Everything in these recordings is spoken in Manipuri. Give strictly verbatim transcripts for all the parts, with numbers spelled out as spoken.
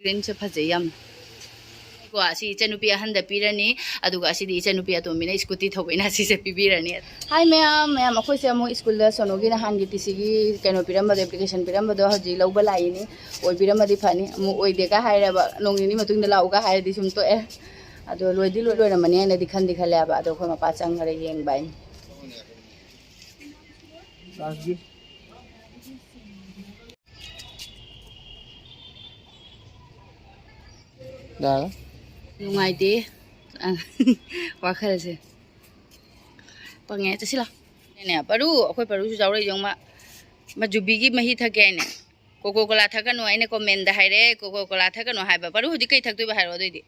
Greenꯁꯦ ꯐꯖꯩ ꯌꯥꯝ꯫ ꯀꯣ, ꯑꯁꯤ ꯏꯆꯟꯅꯨꯄꯤ ꯑꯍꯟꯗ ꯄꯤꯔꯅꯤ, ꯑꯗꯨꯒ ꯑꯁꯤꯗꯤ ꯏꯆꯟꯅꯨꯄꯤ ꯑꯇꯣꯝꯕꯤꯅ ꯁ꯭ꯀꯨꯇꯤ ꯊꯧꯕꯩꯅ ꯑꯁꯤꯁꯦ ꯄꯤꯕꯤꯔꯅꯤ꯫ ꯍꯥꯏ ꯃꯌꯥꯝ, ꯃꯌꯥꯝ, ꯑꯩꯈꯣꯏꯁꯦ ꯑꯃꯨꯛ ꯁ꯭ꯀꯨꯜꯗ ꯁꯣꯅꯣꯒꯤ ꯅꯍꯥꯟꯒꯤ ꯇꯤ ꯁꯤꯒꯤ ꯀꯩꯅꯣ ꯄꯤꯔꯝꯕꯗꯣ, ꯑꯦꯄ꯭ꯂꯤꯀꯦꯁꯟ ꯄꯤꯔꯝꯕꯗꯣ ꯍꯧꯖꯤꯛ ꯂꯧꯕ ꯂꯥꯛꯏꯅꯤ꯫ ꯑꯣꯏꯕꯤꯔꯝꯃꯗꯤ ꯐꯅꯤ, ꯑꯃꯨꯛ ꯑꯣꯏꯗꯦꯒ ꯍꯥꯏꯔꯕ, ꯅꯣꯡ ꯅꯤꯅꯤ ꯃꯇꯨꯡꯗ ꯂꯥꯛꯎꯒ ꯍꯥꯏꯔꯗꯤ ꯁꯨꯝ ꯇꯣꯛꯑꯦ꯫ ꯑꯗꯣ ꯂꯣꯏꯗꯤ ꯂꯣꯏ ꯂꯣꯏꯔꯝꯃꯅꯤ ꯍꯥꯏꯅꯗꯤ ꯈꯟꯗꯤ ꯈꯜꯂꯦꯕ, ꯑꯗꯣ ꯑꯩꯈꯣꯏ ꯃꯄꯥ ꯆꯪꯈꯔꯦ ꯌꯦꯡꯕ ꯍꯥꯏꯅꯤ꯫ ꯌꯥꯔꯦ꯫ ꯅꯨꯡꯉꯥꯏꯇꯦ꯫ ꯑ, ꯋꯥꯈꯜꯁꯦ꯫ ꯄꯪꯉꯦ꯫ ꯆꯠꯁꯤꯜꯂꯣ꯫ ꯅꯦ, ꯄꯔꯨ, ꯑꯩꯈꯣꯏ ꯄꯔꯨꯁꯨ ꯌꯥꯎꯔꯛꯏꯁꯦ ꯌꯦꯡꯉꯨ ꯃꯥ꯫ ꯃꯥ ꯖꯨꯕꯤꯒꯤ ꯃꯍꯤ ꯊꯛꯀꯦ ꯍꯥꯏꯅꯦ꯫ ꯀꯣꯀꯣ ꯀꯣꯂꯥ ꯊꯛꯀꯅꯨ, ꯑꯩꯅ ꯀꯣꯃꯦꯟꯗ ꯍꯥꯏꯔꯦ, ꯀꯣꯀꯣ ꯀꯣꯂꯥ ꯊꯛꯀꯅꯨ ꯍꯥꯏꯕ꯫ ꯄꯔꯨ, ꯍꯧꯖꯤꯛ ꯀꯩ ꯊꯛꯇꯣꯏꯕ ꯍꯥꯏꯔꯛꯑꯣ ꯑꯗꯨꯑꯣꯏꯗꯤ꯫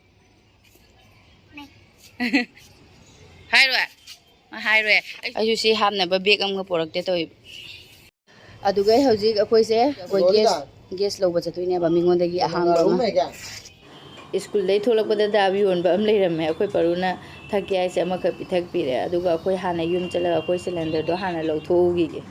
ꯍꯥꯏꯔꯣꯏ? ꯃꯥ ꯍꯥꯏꯔꯣꯏ꯫ ꯑꯩꯁꯨ ꯁꯤ ꯍꯥꯞꯅꯕ ꯕꯦꯒ ꯑꯃꯒ ꯄꯣꯔꯛꯇꯦ ꯇꯧꯏꯕ꯫ ꯑꯗꯨꯒ ꯍꯧꯖꯤꯛ ꯑꯩꯈꯣꯏꯁꯦ ꯑꯩꯈꯣꯏ ꯒꯦꯁ, ꯒꯦꯁ ꯂꯧꯕ ꯆꯠꯇꯣꯏꯅꯦꯕ ꯃꯤꯉꯣꯟꯗꯒꯤ ꯑꯍꯥꯡꯕ ꯑꯃ꯫ ꯁ꯭ꯀꯨꯜꯗꯩ ꯊꯣꯛꯂꯛꯄꯗ ꯗꯥꯕ ꯌꯣꯟꯕ ꯑꯃ ꯂꯩꯔꯝꯃꯦ꯫ ꯑꯩꯈꯣꯏ ꯄꯔꯨꯅ ꯊꯛꯀꯦ ꯍꯥꯏꯁꯦ ꯑꯃꯈꯛ ꯄꯤꯊꯛꯄꯤꯔꯦ꯫ ꯑꯗꯨꯒ ꯑꯩꯈꯣꯏ ꯍꯥꯟꯅ ꯌꯨꯝ ꯆꯠꯂꯒ ꯑꯩꯈꯣꯏ ꯁꯤꯂꯤꯟꯗꯔꯗꯣ ꯍꯥꯟꯅ ꯂꯧꯊꯣꯛꯎꯈꯤꯒꯦ꯫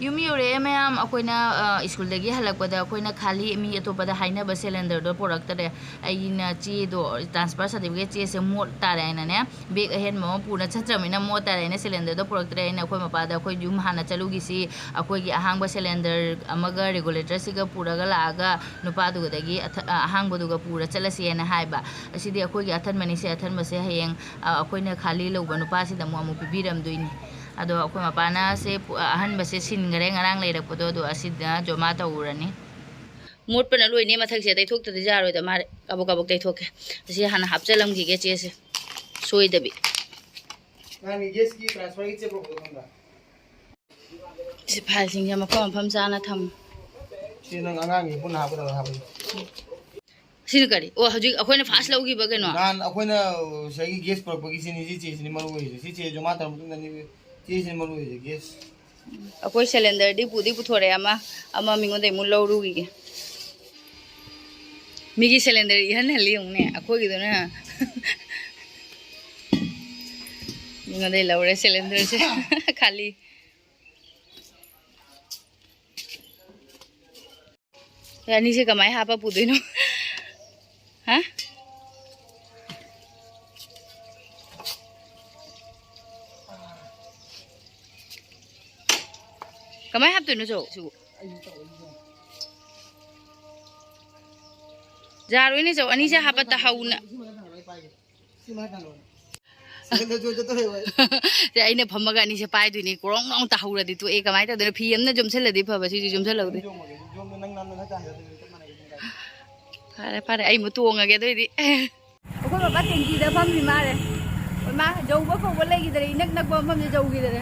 ꯌꯨꯝ ꯌꯧꯔꯛꯑꯦ ꯃꯌꯥꯝ꯫ ꯑꯩꯈꯣꯏꯅ, ꯑ, ꯁ꯭ꯀꯨꯜꯗꯒꯤ ꯍꯜꯂꯛꯄꯗ ꯑꯩꯈꯣꯏꯅ ꯈꯥꯂꯤ ꯃꯤ ꯑꯇꯣꯞꯄꯗ ꯍꯥꯏꯅꯕ ꯁꯤꯂꯤꯟꯗꯔꯗꯣ ꯄꯨꯔꯛꯇꯔꯦ꯫ ꯑꯩꯅ ꯆꯦꯗꯣ, transfer certificate ꯆꯦꯁꯦ ꯃꯣꯠ ꯇꯥꯔꯦ ꯍꯥꯏꯅꯅꯦ, ꯕꯦꯒ ꯑꯍꯦꯟꯕ ꯑꯃ ꯄꯨꯅ ꯆꯠꯇ꯭ꯔꯕꯅꯤꯅ ꯃꯣꯠ ꯇꯥꯔꯦ ꯍꯥꯏꯅ ꯁꯤꯂꯤꯟꯗꯔꯗꯣ ꯄꯨꯔꯛꯇ꯭ꯔꯦ ꯍꯥꯏꯅ ꯑꯩꯈꯣꯏ ꯃꯄꯥꯗ, "ꯑꯩꯈꯣꯏ ꯌꯨꯝ ꯍꯥꯟꯅ ꯆꯠꯂꯨꯈꯤꯁꯤ, ꯑꯩꯈꯣꯏꯒꯤ ꯑꯍꯥꯡꯕ ꯁꯤꯂꯤꯟꯗꯔ ꯑꯃꯒ ꯔꯤꯒꯨꯂꯦꯇꯔꯁꯤꯒ ꯄꯨꯔꯒ ꯂꯥꯛꯑꯒ ꯅꯨꯄꯥꯗꯨꯒꯗꯒꯤ ꯑꯊ-, ꯑ, ꯑꯍꯥꯡꯕꯗꯨꯒ ꯄꯨꯔ ꯆꯠꯂꯁꯤ" ꯍꯥꯏꯅ ꯍꯥꯏꯕ꯫ ꯑꯁꯤꯗꯤ ꯑꯩꯈꯣꯏꯒꯤ ꯑꯊꯟꯕꯅꯤ, ꯁꯤ ꯑꯊꯟꯕꯁꯦ ꯍꯌꯦꯡ, ꯑ, ꯑꯩꯈꯣꯏꯅ ꯈꯥꯂꯤ ꯂꯧꯕ ꯅꯨꯄꯥꯁꯤꯗ ꯑꯃꯨꯛ, ꯑꯃꯨꯛ ꯄꯤꯕꯤꯔꯝꯗꯣꯏꯅꯤ꯫ ꯑꯗꯣ ꯑꯩꯈꯣꯏ ꯃꯄꯥꯅ ꯁꯦ ꯄꯨ-, ꯑꯍꯟꯕꯁꯦ ꯁꯤꯟꯈꯔꯦ ꯉꯔꯥꯡ ꯂꯩꯔꯛꯄꯗꯣ, ꯑꯗꯣ ꯑꯁꯤꯗ ꯖꯃꯥ ꯇꯧꯔꯅꯤ꯫ ꯃꯣꯠꯄꯅ ꯂꯣꯏꯅꯦ ꯃꯊꯛꯁꯦ, ꯇꯩꯊꯣꯛꯇꯗꯤ ꯌꯥꯔꯣꯏꯗ ꯃꯥꯜꯂꯦ꯫ ꯀꯥꯕꯛ ꯀꯥꯕꯛ ꯇꯩꯊꯣꯛꯀꯦ꯫ ꯑꯁꯤ ꯍꯥꯟꯅ ꯍꯥꯞꯆꯜꯂꯝꯈꯤꯒꯦ ꯆꯦꯁꯦ, ꯁꯣꯏꯗꯕꯤ꯫ ꯅꯪꯒꯤ ꯒꯦꯁꯀꯤ ꯇ꯭ꯔꯥꯟꯁꯐꯔꯒꯤ ꯆꯦ ꯄꯨꯔꯛꯄꯗꯣ ꯈꯪꯕ꯭ꯔꯥ? ꯁꯤ ꯐꯥꯏꯜꯁꯤꯡꯁꯦ ꯃꯐꯝ ꯃꯐꯝ ꯆꯥꯅ ꯊꯝꯃꯨ꯫ ꯁꯤ ꯅꯪ ꯑꯉꯥꯡꯒꯤ ꯄꯨꯟꯅ ꯍꯥꯞꯀꯗꯕ ꯍꯥꯞꯄꯒꯤ꯫ ꯁꯤꯅ ꯀꯔꯤ? ꯑꯣ, ꯍꯧꯖꯤꯛ ꯑꯩꯈꯣꯏꯅ ꯐꯥꯔꯁ ꯂꯧꯈꯤꯕ ꯀꯩꯅꯣ? ꯅꯍꯥꯟ ꯑꯩꯈꯣꯏꯅ ꯉꯁꯥꯏꯒꯤ ꯒꯦꯁ ꯄꯨꯔꯛꯄꯒꯤ ꯆꯦꯅꯤ, ꯁꯤ ꯆꯦꯁꯤꯅꯤ ꯃꯔꯨ ꯑꯣꯏꯔꯤꯁꯦ꯫ ꯁꯤ ꯆꯦ ꯖꯃꯥ ꯇꯧꯔ ꯃꯇꯨꯡꯗꯅꯤ ꯆꯦꯁꯤꯅꯤ ꯃꯔꯨ ꯑꯣꯏꯔꯤꯁꯦ, ꯒꯦꯁ꯫ ꯑꯩꯈꯣꯏ ꯁꯤꯂꯤꯟꯗꯔꯗꯤ ꯄꯨꯗꯤ ꯄꯨꯊꯣꯔꯛꯑꯦ, ꯑꯃ, ꯑꯃ ꯃꯤꯉꯣꯟꯗꯩ ꯑꯃꯨꯛ ꯂꯧꯔꯨꯈꯤꯒꯦ꯫ ꯃꯤꯒꯤ ꯁꯤꯂꯤꯟꯗꯔ ꯏꯍꯟ ꯍꯜꯂꯤ ꯌꯦꯡꯉꯨꯅꯦ, ꯑꯩꯈꯣꯏꯒꯤꯗꯨꯅ ꯃꯤꯉꯣꯟꯗꯩ ꯂꯧꯔꯦ ꯁꯤꯂꯤꯟꯗꯔꯁꯦ꯫ ꯈꯥꯂꯤ꯫ ꯑꯅꯤꯁꯦ ꯀꯃꯥꯏꯅ ꯍꯥꯞꯄ ꯄꯨꯗꯣꯏꯅꯣ? ꯍꯥ? ꯀꯃꯥꯏ ꯍꯥꯞꯇꯣꯏꯅꯣ ꯆꯧ ꯁꯤꯕꯨ? ꯌꯥꯔꯣꯏꯅꯦ ꯆꯧ, ꯑꯅꯤꯁꯦ ꯍꯥꯞꯄ ꯇꯥꯍꯧꯅ꯫ ꯁꯦ, ꯑꯩꯅ ꯐꯝꯃꯒ ꯑꯅꯤꯁꯦ ꯄꯥꯏꯗꯣꯏꯅꯤ꯫ ꯀ꯭ꯔꯣꯡ ꯀ꯭ꯔꯣꯡ ꯇꯥꯍꯧꯔꯗꯤ ꯇꯣꯛꯑꯦ꯫ ꯀꯃꯥꯏꯅ ꯇꯧꯗꯣꯏꯅꯣ? ꯐꯤ ꯑꯃꯅ ꯌꯣꯝꯁꯤꯜꯂꯗꯤ ꯐꯕ, ꯁꯤꯁꯨ ꯌꯣꯝꯁꯤꯜꯍꯧꯗꯦ꯫ ꯐꯔꯦ, ꯐꯔꯦ, ꯑꯩ ꯑꯃꯨꯛ ꯇꯣꯡꯉꯒꯦ ꯑꯗꯨꯑꯣꯏꯗꯤ꯫ ꯑꯩꯈꯣꯏ ꯕꯕꯥ ꯇꯦꯡꯀꯤꯗ ꯐꯝꯃꯤ ꯃꯥꯜꯂꯦ꯫ ꯃꯥ ꯌꯧꯕ ꯀꯧꯕ ꯂꯩꯈꯤꯗ꯭ꯔꯦ, ꯏꯅꯛ ꯅꯛꯄ ꯃꯐꯝꯗ ꯌꯧꯈꯤꯗ꯭ꯔꯦ꯫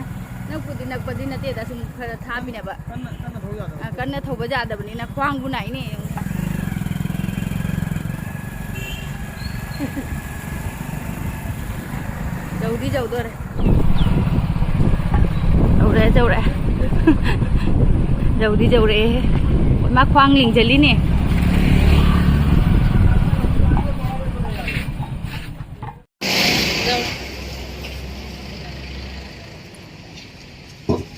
ꯅꯛꯄꯨꯗꯤ ꯅꯛꯄꯗꯤ ꯅꯠꯇꯦꯗ, ꯁꯨꯝ ꯈꯔ ꯊꯥꯃꯤꯅꯕ꯫ ꯀꯟꯅ ꯊꯧꯕ ꯌꯥꯗꯕ꯫ ꯑ, ꯀꯟꯅ ꯊꯧꯕ ꯌꯥꯗꯕꯅꯤꯅ ꯈ꯭ꯋꯥꯡꯕꯨ ꯅꯥꯏꯅꯦ꯫ ꯌꯧꯗꯤ ꯌꯧꯗꯣꯔꯦ꯫ ꯌꯧꯔꯦ, ꯌꯧꯔꯦ꯫ ꯌꯧꯗꯤ ꯌꯧꯔꯛꯑꯦ꯫ ꯃꯥ ꯈ꯭ꯋꯥꯡ ꯂꯤꯡꯖꯜꯂꯤꯅꯦ꯫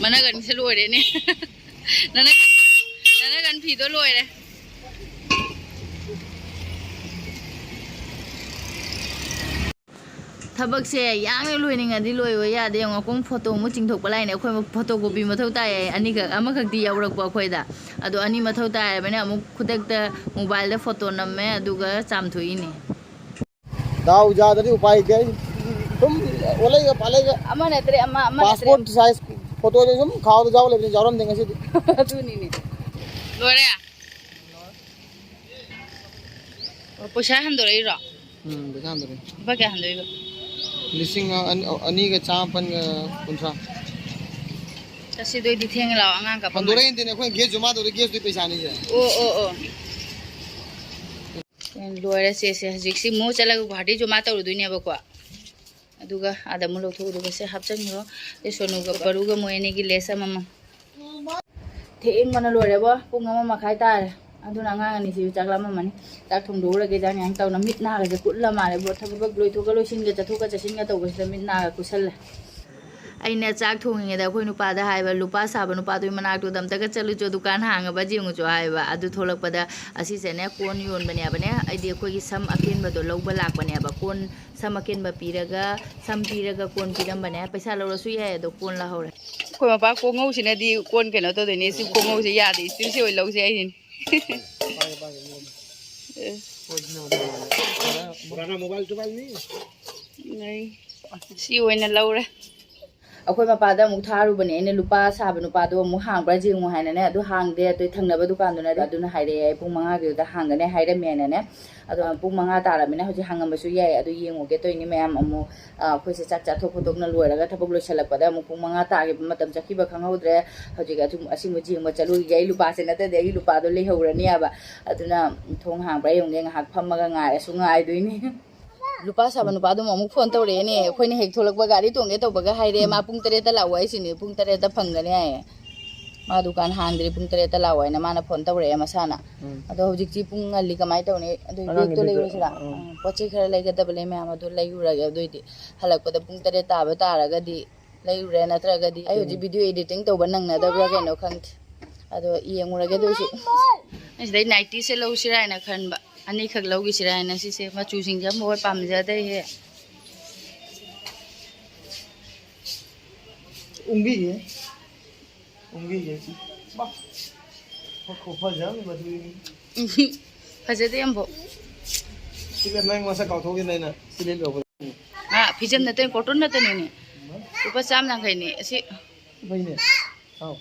ꯃꯅꯒꯟꯁꯦ ꯂꯣꯏꯔꯦꯅꯦ꯫ ꯅꯅꯒꯟ, ꯅꯅꯒꯟ ꯐꯤꯗꯣ ꯂꯣꯏꯔꯦ꯫ ꯊꯕꯛꯁꯦ ꯌꯥꯡꯅ ꯂꯣꯏꯅꯤꯡꯉꯗꯤ ꯂꯣꯏꯕ ꯌꯥꯗꯦ꯫ ꯌꯦꯡꯉꯣ, ꯀꯨꯝ ꯐꯣꯇꯣ ꯑꯃꯨꯛ ꯆꯤꯡꯊꯣꯛꯄ ꯂꯥꯛꯏꯅꯦ꯫ ꯑꯩꯈꯣꯏ ꯑꯃꯨꯛ ꯐꯣꯇꯣ ꯀꯣꯄꯤ ꯃꯊꯧ ꯇꯥꯏꯌꯦ꯫ ꯑꯅꯤꯈꯛ, ꯑꯃꯈꯛꯇꯤ ꯌꯥꯎꯔꯛꯄ ꯑꯩꯈꯣꯏꯗ꯫ ꯑꯗꯣ ꯑꯅꯤ ꯃꯊꯧ ꯇꯥꯔꯕꯅꯤꯅ ꯑꯃꯨꯛ ꯈꯨꯗꯛꯇ ꯃꯣꯕꯥꯏꯜꯗ ꯐꯣꯇꯣ ꯅꯝꯃꯦ, ꯑꯗꯨꯒ ꯆꯥꯝꯊꯣꯛꯏꯅꯦ꯫ ꯗꯥꯎ ꯌꯥꯗ꯭ꯔꯗꯤ ꯎꯄꯥꯏ ꯂꯩꯇꯦ꯫ ꯑꯩ ꯁꯨꯝ ꯑꯣꯜꯂꯛꯏꯒ ꯄꯥꯜꯂꯛꯏꯒ ꯑꯃ ꯅꯠꯇ꯭ꯔꯦ ꯑꯃ, ꯑꯃ ꯅꯠꯇ꯭ꯔꯦ ꯄꯥꯁꯄꯣꯔꯠ ꯑꯃ꯫ ꯁꯥꯏꯖ ꯐꯣꯇꯣꯗꯣ ꯁꯨꯝ ꯈꯥꯎꯗ ꯌꯥꯎ ꯂꯩꯕꯅꯤ, ꯌꯥꯎꯔꯝꯗꯦ ꯉꯁꯤꯗꯤ꯫ ꯑꯗꯨꯅꯤꯅꯦ꯫ ꯂꯣꯏꯔꯦ? ꯑꯣ, ꯄꯩꯁꯥ ꯍꯟꯗꯣꯔꯛꯏꯔꯣ? ꯎꯝ, ꯄꯩꯁꯥ ꯍꯟꯗꯣꯔꯛꯏ꯫ ꯂꯨꯄꯥ ꯀꯌꯥ ꯍꯟꯗꯣꯛꯏꯕ? ꯂꯤꯁꯤꯡ ꯑꯅꯤ, ꯑꯅꯤꯒ ꯆꯥꯃꯥꯄꯟꯒ ꯀꯨꯟꯊ꯭ꯔꯥ꯫ ꯆꯠꯁꯤꯗꯣꯏꯗꯤ ꯊꯦꯡꯉꯦ ꯂꯥꯛꯑꯣ, ꯑꯉꯥꯡ ꯀꯞꯄ ꯃꯥꯜꯂꯦ꯫ ꯍꯟꯗꯣꯔꯛꯏꯅꯦ, ꯑꯩꯈꯣꯏꯅ ꯒꯦꯁꯁꯨ ꯃꯥꯗꯧꯔꯤ, ꯒꯦꯁꯇꯨꯒꯤ ꯄꯩꯁꯥꯅꯤꯁꯦ꯫ ꯑꯣ, ꯑꯣ, ꯑꯣ꯫ ꯂꯣꯏꯔꯦ ꯁꯦ, ꯁꯦ꯫ ꯍꯧꯖꯤꯛꯁꯤ ꯃꯣ ꯆꯠꯂꯒ ꯒꯨꯍꯥꯇꯤ ꯖꯃꯥ ꯇꯧꯔꯨꯗꯣꯏꯅꯦꯕꯀꯣ꯫ ꯑꯗꯨꯒ ꯑꯥꯗ ꯑꯃꯨꯛ ꯂꯧꯊꯣꯛꯎ꯫ ꯑꯗꯨꯒ ꯁꯦ ꯍꯥꯞꯆꯤꯟꯈ꯭ꯔꯣ꯫ ꯁꯦ ꯁꯣꯅꯨꯒ ꯄꯔꯨꯒ ꯃꯣꯏ ꯑꯅꯤꯒꯤ ꯂꯦꯁ ꯑꯃꯃꯝ꯫ ꯊꯦꯡꯕꯅ ꯂꯣꯏꯔꯦꯕꯣ꯫ ꯄꯨꯡ ꯑꯃ ꯃꯈꯥꯏ ꯇꯥꯔꯦ꯫ ꯑꯗꯨꯅ ꯑꯉꯥꯡ ꯑꯅꯤꯁꯤꯁꯨ ꯆꯥꯛ ꯂꯥꯝꯃꯝꯃꯅꯤ꯫ ꯆꯥꯛ ꯊꯣꯡꯗꯣꯛꯎꯔꯒꯦ꯫ ꯆꯥꯛ ꯌꯥꯝ ꯇꯧꯅ ꯃꯤꯠ ꯅꯥꯒꯁꯦ ꯀꯨꯠꯂ ꯃꯥꯜꯂꯦꯕꯣ꯫ ꯊꯕꯛ ꯂꯣꯏꯊꯣꯛꯀ ꯂꯣꯏꯁꯤꯟꯒ ꯆꯠꯊꯣꯛꯀ ꯆꯠꯁꯤꯟꯒ ꯇꯧꯕꯁꯤꯗ ꯃꯤꯠ ꯅꯥꯒ ꯀꯨꯠꯁꯜꯂꯦ꯫ ꯑꯩꯅ ꯆꯥꯛ ꯊꯣꯡꯉꯤꯉꯩꯗ ꯑꯩꯈꯣꯏ ꯅꯨꯄꯥꯗ ꯍꯥꯏꯕ, "ꯂꯨꯄꯥ ꯁꯥꯕ ꯅꯨꯄꯥꯗꯨꯒꯤ ꯃꯅꯥꯛꯇꯨꯗ ꯑꯝꯇꯒ ꯆꯠꯂꯨꯆꯣ, ꯗꯨꯀꯥꯟ ꯍꯥꯡꯉꯕ ꯌꯦꯡꯉꯨꯆꯣ" ꯍꯥꯏꯕ꯫ ꯑꯗꯨ ꯊꯣꯛꯂꯛꯄꯗ ꯑꯁꯤꯁꯦꯅꯦ ꯀꯣꯟ ꯌꯣꯟꯕꯅꯦꯕꯅꯦ, ꯑꯩꯗꯤ ꯑꯩꯈꯣꯏꯒꯤ ꯁꯝ ꯑꯀꯦꯟꯕꯗꯣ ꯂꯧꯕ ꯂꯥꯛꯄꯅꯦꯕ꯫ ꯀꯣꯟ, ꯁꯝ ꯑꯀꯦꯟꯕ ꯄꯤꯔꯒ, ꯁꯝ ꯄꯤꯔꯒ ꯀꯣꯟ ꯄꯤꯔꯝꯕꯅꯦ꯫ ꯄꯩꯁꯥ ꯂꯧꯔꯁꯨ ꯌꯥꯏ, ꯑꯗꯣ ꯀꯣꯟ ꯂꯧꯍꯧꯔꯦ꯫ ꯑꯩꯈꯣꯏ ꯃꯄꯥ ꯀꯣꯡꯉꯧꯁꯤꯅꯗꯤ ꯀꯣꯟ ꯀꯩꯅꯣ ꯇꯧꯗꯣꯏꯅꯦ꯫ ꯁꯤ ꯀꯣꯡꯉꯧꯁꯦ ꯌꯥꯗꯦ, ꯏꯁꯇꯤꯜꯁꯦ ꯑꯣꯏꯅ ꯂꯧꯁꯦ ꯍꯥꯏꯁꯤꯅꯤ꯫ ꯄꯥꯏꯒꯦ, ꯄꯥꯏꯒꯦ, ꯃꯣꯏ꯫ ꯑꯦ꯫ ꯄꯨꯔꯥꯅ ꯃꯣꯕꯥꯏꯜ ꯇꯣꯕꯥꯏꯜꯅꯤ꯫ ꯂꯩ꯫ ꯁꯤ ꯑꯣꯏꯅ ꯂꯧꯔꯦ꯫ ꯑꯩꯈꯣꯏ ꯃꯄꯥꯗ ꯑꯃꯨꯛ ꯊꯥꯔꯨꯕꯅꯦ ꯑꯩꯅ, ꯂꯨꯄꯥ ꯁꯥꯕ ꯅꯨꯄꯥꯗꯣ ꯑꯃꯨꯛ ꯍꯥꯡꯕ꯭ꯔꯥ ꯌꯦꯡꯉꯨ ꯍꯥꯏꯅꯅꯦ꯫ ꯑꯗꯨ ꯍꯥꯡꯗꯦ, ꯑꯗꯨ ꯊꯪꯅꯕ ꯗꯨꯀꯥꯟꯗꯨꯅ ꯑꯗꯨꯅ ꯍꯥꯏꯔꯛꯑꯦ, "ꯄꯨꯡ ꯃꯉꯥꯒꯤꯗꯨꯗ ꯍꯥꯡꯒꯅꯤ" ꯍꯥꯏꯔꯝꯃꯦꯅꯅꯦ꯫ ꯑꯗꯣ ꯄꯨꯡ ꯃꯉꯥ ꯇꯥꯔꯕꯅꯤꯅ ꯍꯧꯖꯤꯛ ꯍꯥꯡꯉꯝꯕꯁꯨ ꯌꯥꯏ꯫ ꯑꯗꯨ ꯌꯦꯡꯉꯨꯒꯦ ꯇꯧꯔꯤꯅꯤ ꯃꯌꯥꯝ꯫ ꯑꯃꯨꯛ, ꯑ, ꯑꯩꯈꯣꯏꯁꯦ ꯆꯥꯛ ꯆꯥꯊꯣꯛ ꯈꯣꯠꯇꯣꯛꯅ ꯂꯣꯏꯔꯒ ꯊꯕꯛ ꯂꯣꯏꯁꯤꯜꯂꯛꯄꯗ ꯑꯃꯨꯛ ꯄꯨꯡ ꯃꯉꯥ ꯇꯥꯈꯤꯕ ꯃꯇꯝ ꯆꯠꯈꯤꯕ ꯈꯪꯍꯧꯗ꯭ꯔꯦ꯫ ꯍꯧꯖꯤꯛ ꯑꯗꯨꯝ ꯑꯁꯤꯃꯨꯛ ꯌꯦꯡꯕ ꯆꯠꯂꯨꯈꯤꯒꯦ꯫ ꯑꯩ ꯂꯨꯄꯥꯁꯦ ꯅꯠꯇ꯭ꯔꯗꯤ ꯑꯩꯒꯤ ꯂꯨꯄꯥꯗꯣ ꯂꯩꯍꯧꯔꯅꯦꯕ꯫ ꯑꯗꯨꯅ ꯊꯣꯡ ꯍꯥꯡꯕ꯭ꯔꯥ ꯌꯦꯡꯉꯨꯒꯦ, ꯉꯥꯏꯍꯥꯛ ꯐꯝꯃꯒ ꯉꯥꯏꯔꯁꯨ ꯉꯥꯏꯗꯣꯏꯅꯤ꯫ ꯂꯨꯄꯥ ꯁꯥꯕ ꯅꯨꯄꯥꯗꯨꯃ ꯑꯃꯨꯛ ꯐꯣꯟ ꯇꯧꯔꯛꯑꯦꯅꯦ꯫ ꯑꯩꯈꯣꯏꯅ ꯍꯦꯛ ꯊꯣꯛꯂꯛꯄ ꯒꯥꯔꯤ ꯇꯣꯡꯒꯦ ꯇꯧꯕꯒ ꯍꯥꯏꯔꯦ, ꯎꯝ꯫ "ꯃꯥ ꯄꯨꯡ ꯇꯔꯦꯠꯇ ꯂꯥꯛꯑꯣ" ꯍꯥꯏꯁꯤꯅꯦ, "ꯄꯨꯡ ꯇꯔꯦꯠꯇ ꯐꯪꯒꯅꯤ" ꯍꯥꯏꯌꯦ꯫ "ꯃꯥ ꯗꯨꯀꯥꯟ ꯍꯥꯡꯗ꯭ꯔꯤ, ꯄꯨꯡ ꯇꯔꯦꯠꯇ ꯂꯥꯛꯑꯣ" ꯍꯥꯏꯅ ꯃꯥꯅ ꯐꯣꯟ ꯇꯧꯔꯛꯑꯦ ꯃꯁꯥꯅ꯫ ꯎꯝ꯫ ꯑꯗꯣ ꯍꯧꯖꯤꯛꯇꯤ ꯄꯨꯡ ꯉꯜꯂꯤ, ꯀꯃꯥꯏꯅ ꯇꯧꯅꯤ? ꯑꯗꯨ ꯑꯉꯥꯡꯒꯤ ꯕꯦꯒꯇꯣ ꯕꯦꯒꯇꯣ, ꯂꯩꯔꯨꯁꯤꯔꯥ? ꯎꯝ꯫ ꯎꯝ, ꯄꯣꯠ ꯆꯩ ꯈꯔ ꯂꯩꯒꯗꯕ ꯂꯩ ꯃꯌꯥꯝ ꯑꯗꯨ ꯂꯩꯔꯨꯔꯒꯦ꯫ ꯑꯗꯨꯏꯗꯤ ꯍꯜꯂꯛꯄꯗ ꯄꯨꯡ ꯇꯔꯦꯠ ꯇꯥꯕ ꯇꯥꯔꯒꯗꯤ ꯂꯩꯔꯨꯔꯦ, ꯅꯠꯇ꯭ꯔꯒꯗꯤ ꯑꯩ ꯍꯧꯖꯤꯛ ꯎꯝ꯫ ꯚꯤꯗꯤꯑꯣ ꯏꯗꯤꯇꯤꯡ ꯇꯧꯕ ꯅꯪꯅꯗꯕ꯭ꯔꯥ ꯀꯩꯅꯣ ꯈꯪꯗꯦ꯫ ꯑꯗꯣ ꯌꯦꯡꯉꯨꯔꯒꯦ ꯑꯗꯨꯏꯁꯨ꯫ ꯑꯩ ꯁꯤꯗꯩ ꯅꯥꯏꯇꯤꯁꯦ ꯂꯧꯁꯤꯔꯥ ꯍꯥꯏꯅ ꯈꯟꯕ꯫ ꯑꯅꯤꯈꯛ ꯂꯧꯈꯤꯁꯤꯔꯥ ꯍꯥꯏꯅ꯫ ꯁꯤꯁꯦ ꯃꯆꯨꯁꯤꯡꯁꯦ ꯑꯃꯐꯥꯎ ꯄꯥꯝꯖꯗꯦꯍꯦ꯫ ꯎꯪꯕꯤꯒꯦ꯫ ꯎꯪꯕꯤꯒꯦ꯫ ꯕꯥ! ꯈꯨꯐꯖ ꯑꯃꯅꯤ ꯃꯗꯨꯒꯤ꯫ ꯐꯖꯗꯦ ꯑꯃꯐꯥꯎ꯫ ꯁꯤꯗ ꯅꯪ ꯃꯁꯛ ꯀꯥꯎꯊꯣꯛꯈꯤꯅ ꯑꯩꯅ ꯁꯤꯗ ꯂꯧꯕ꯫ ꯑꯥ, ꯐꯤꯖꯝ ꯅꯠꯇꯦ, ꯀꯣꯇꯟ ꯅꯠꯇꯦꯅꯦ꯫ ꯂꯨꯄꯥ ꯆꯥꯝ ꯌꯥꯡꯈꯩꯅꯦ ꯑꯁꯤ꯫ ꯐꯩꯅꯦ꯫ ꯑꯥꯎ꯫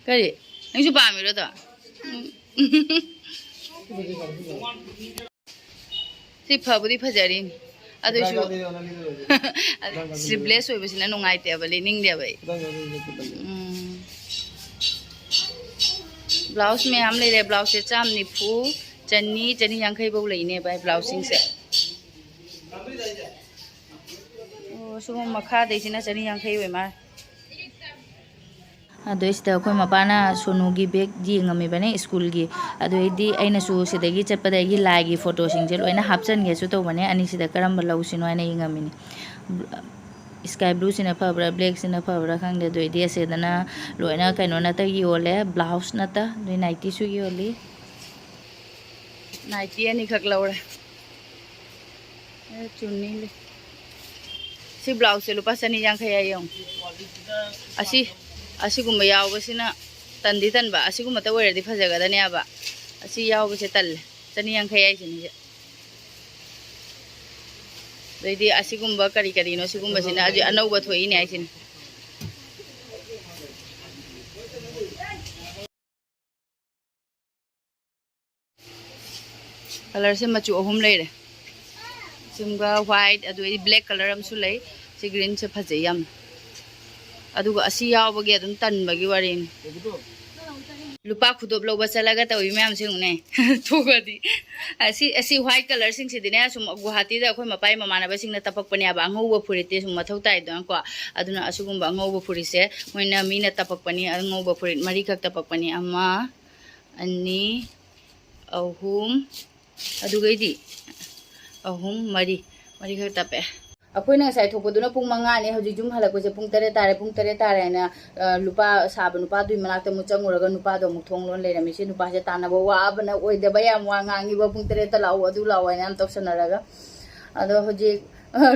ꯀꯔꯤ? ꯅꯪꯁꯨ ꯄꯥꯝꯃꯤꯔꯣ ꯑꯗꯣ? ꯎꯝ꯫ ꯁꯤ ꯐꯕꯨꯗꯤ ꯐꯖꯔꯤꯅꯤ꯫ ꯑꯗꯨꯏꯁꯨ ꯁ꯭ꯂꯤꯞꯂꯦꯁ ꯑꯣꯏꯕꯁꯤꯅ ꯅꯨꯡꯉꯥꯏꯇꯦꯕ, ꯂꯤꯅꯤꯡꯗꯦꯕ ꯑꯩ꯫ ꯎꯝ꯫ ꯕ꯭ꯂꯥꯎꯁ ꯃꯌꯥꯝ ꯂꯩꯔꯦ꯫ ꯕ꯭ꯂꯥꯎꯁꯁꯦ ꯆꯥꯝ ꯅꯤꯐꯨ, ꯆꯅꯤ, ꯆꯅꯤ ꯌꯥꯡꯈꯩ ꯐꯧ ꯂꯩꯅꯦꯕ ꯑꯩ ꯕ꯭ꯂꯥꯎꯁꯁꯤꯡꯁꯦ꯫ ꯑꯣ, ꯁꯤꯒꯨꯝꯕ ꯃꯈꯥꯗꯩꯁꯤꯅ ꯆꯅꯤ ꯌꯥꯡꯈꯩ ꯑꯣꯏ ꯃꯥꯜꯂꯦ꯫ ꯑꯗꯩꯁꯤꯗ ꯑꯩꯈꯣꯏ ꯃꯄꯥꯅ ꯁꯣꯅꯨꯒꯤ ꯕꯦꯒ ꯌꯦꯡꯉꯝꯃꯤꯕꯅꯦ ꯁ꯭ꯀꯨꯜꯒꯤ꯫ ꯑꯗꯨ ꯑꯩꯗꯤ ꯑꯩꯅꯁꯨ ꯁꯤꯗꯒꯤ ꯆꯠꯄꯗ ꯑꯩꯒꯤ ꯂꯥꯏꯒꯤ ꯐꯣꯇꯣꯁꯤꯡꯁꯦ ꯂꯣꯏꯅ ꯍꯥꯞꯆꯟꯒꯦꯁꯨ ꯇꯧꯕꯅꯦ꯫ ꯑꯅꯤꯁꯤꯗ ꯀꯔꯝꯕ ꯂꯧꯁꯤꯅꯣ ꯍꯥꯏꯅ ꯌꯦꯡꯉꯝꯃꯤꯅꯤ꯫ Sky blue ꯁꯤꯅ ꯐꯕ꯭ꯔꯥ, black ꯁꯤꯅ ꯐꯕ꯭ꯔꯥ ꯈꯪꯗꯦ꯫ ꯑꯗꯨ ꯑꯩꯗꯤ ꯑꯁꯤꯗꯅ ꯂꯣꯏꯅ ꯀꯩꯅꯣ ꯅꯠꯇ ꯌꯣꯜꯂꯦ, blouse ꯅꯠꯇ, ꯑꯗꯨꯏ nighty ꯁꯨ ꯌꯣꯜꯂꯤ꯫ Nighty ꯑꯅꯤꯈꯛ ꯂꯧꯔꯦ꯫ ꯑꯦ, ꯆꯨꯅꯤ ꯂꯩ꯫ ꯁꯤ blouse ꯁꯦ ꯂꯨꯄꯥ ꯆꯅꯤ ꯌꯥꯡꯈꯩ ꯍꯥꯏ ꯌꯦꯡꯉꯨ꯫ ꯑꯁꯤ, ꯑꯁꯤꯒꯨꯝꯕ ꯌꯥꯎꯕꯁꯤꯅ ꯇꯟꯗꯤ ꯇꯟꯕ, ꯑꯁꯤꯒꯨꯝꯕꯇ ꯑꯣꯏꯔꯗꯤ ꯐꯖꯒꯗꯅꯦꯕ꯫ ꯑꯁꯤ ꯌꯥꯎꯕꯁꯦ ꯇꯜꯂꯦ꯫ ꯆꯅꯤ ꯌꯥꯡꯈꯩ ꯍꯥꯏꯁꯤꯅꯤ꯫ ꯑꯗꯩꯗꯤ ꯑꯁꯤꯒꯨꯝꯕ ꯀꯔꯤ ꯀꯔꯤꯅꯣ ꯁꯤꯒꯨꯝꯕꯁꯤꯅ ꯍꯧꯖꯤꯛ ꯑꯅꯧꯕ ꯊꯣꯛꯏꯅꯦ ꯍꯥꯏꯁꯤꯅꯤ꯫ Colour ꯁꯦ ꯃꯆꯨ ꯑꯍꯨꯝ ꯂꯩꯔꯦ꯫ ꯁꯤꯃꯒ white, ꯑꯗꯨꯗꯩꯗꯤ black colour ꯑꯃꯁꯨ ꯂꯩ꯫ ꯁꯤ green ꯁꯦ ꯐꯖꯩ ꯌꯥꯝ꯫ ꯑꯗꯨꯒ ꯑꯁꯤ ꯌꯥꯎꯕꯒꯤ ꯑꯗꯨꯝ ꯇꯟꯕꯒꯤ ꯋꯥꯔꯤꯅꯤ꯫ ꯂꯨꯄꯥ ꯈꯨꯗꯣꯞ ꯂꯧꯕ ꯆꯠꯂꯒ ꯇꯧꯏ ꯃꯌꯥꯝꯁꯦ ꯌꯦꯡꯉꯨꯅꯦ꯫ ꯊꯣꯛꯑꯗꯤ꯫ ꯑꯁꯤ, ꯑꯁꯤ white colour ꯁꯤꯡꯁꯤꯗꯤꯅꯦ, ꯁꯨꯝ ꯒꯨꯋꯥꯍꯥꯇꯤꯗ ꯑꯩꯈꯣꯏ ꯃꯄꯥꯒꯤ ꯃꯃꯥꯟꯅꯕꯁꯤꯡꯅ ꯇꯞꯄꯛꯄꯅꯦꯕ꯫ ꯑꯉꯧꯕ ꯐꯨꯔꯤꯠꯇꯤ ꯁꯨꯝ ꯃꯊꯧ ꯇꯥꯏꯗꯅꯀꯣ꯫ ꯑꯗꯨꯅ ꯑꯁꯤꯒꯨꯝꯕ ꯑꯉꯧꯕ ꯐꯨꯔꯤꯠꯁꯦ ꯃꯣꯏꯅ, ꯃꯤꯅ ꯇꯞꯄꯛꯄꯅꯤ, ꯑꯉꯧꯕ ꯐꯨꯔꯤꯠ ꯃꯔꯤꯈꯛ ꯇꯞꯄꯛꯄꯅꯤ꯫ ꯑꯃ, ꯑꯅꯤ, ꯑꯍꯨꯝ, ꯑꯗꯨꯒꯩꯗꯤ ꯑꯍꯨꯝ, ꯃꯔꯤ, ꯃꯔꯤꯈꯛ ꯇꯞꯄꯛꯑꯦ꯫ ꯑꯩꯈꯣꯏꯅ ꯉꯁꯥꯏ ꯊꯣꯛꯄꯗꯨꯅ ꯄꯨꯡ ꯃꯉꯥꯅꯤ, ꯍꯧꯖꯤꯛ ꯌꯨꯝ ꯍꯜꯂꯛꯄꯁꯦ ꯄꯨꯡ ꯇꯔꯦꯠ ꯇꯥꯔꯦ꯫ ꯄꯨꯡ ꯇꯔꯦꯠ ꯇꯥꯔꯦꯅ, ꯑ, ꯂꯨꯄꯥ ꯁꯥꯕ ꯅꯨꯄꯥꯗꯨꯒꯤ ꯃꯅꯥꯛꯇ ꯑꯃꯨꯛ ꯆꯪꯉꯨꯔꯒ ꯅꯨꯄꯥꯗꯣ ꯑꯃꯨꯛ ꯊꯣꯡ ꯂꯣꯟ ꯂꯩꯔꯝꯃꯤ꯫ ꯁꯤ ꯅꯨꯄꯥꯁꯦ ꯇꯥꯟꯅꯕ ꯋꯥꯕꯅ ꯑꯣꯏꯗꯕ ꯌꯥꯝ ꯋꯥ ꯉꯥꯡꯉꯤꯕ, "ꯄꯨꯡ ꯇꯔꯦꯠꯇ ꯂꯥꯛꯑꯣ, ꯑꯗꯨ ꯂꯥꯛꯑꯣ" ꯍꯥꯏꯅ ꯌꯥꯝ ꯇꯧꯁꯟꯅꯔꯒ꯫ ꯑꯗꯣ ꯍꯧꯖꯤꯛ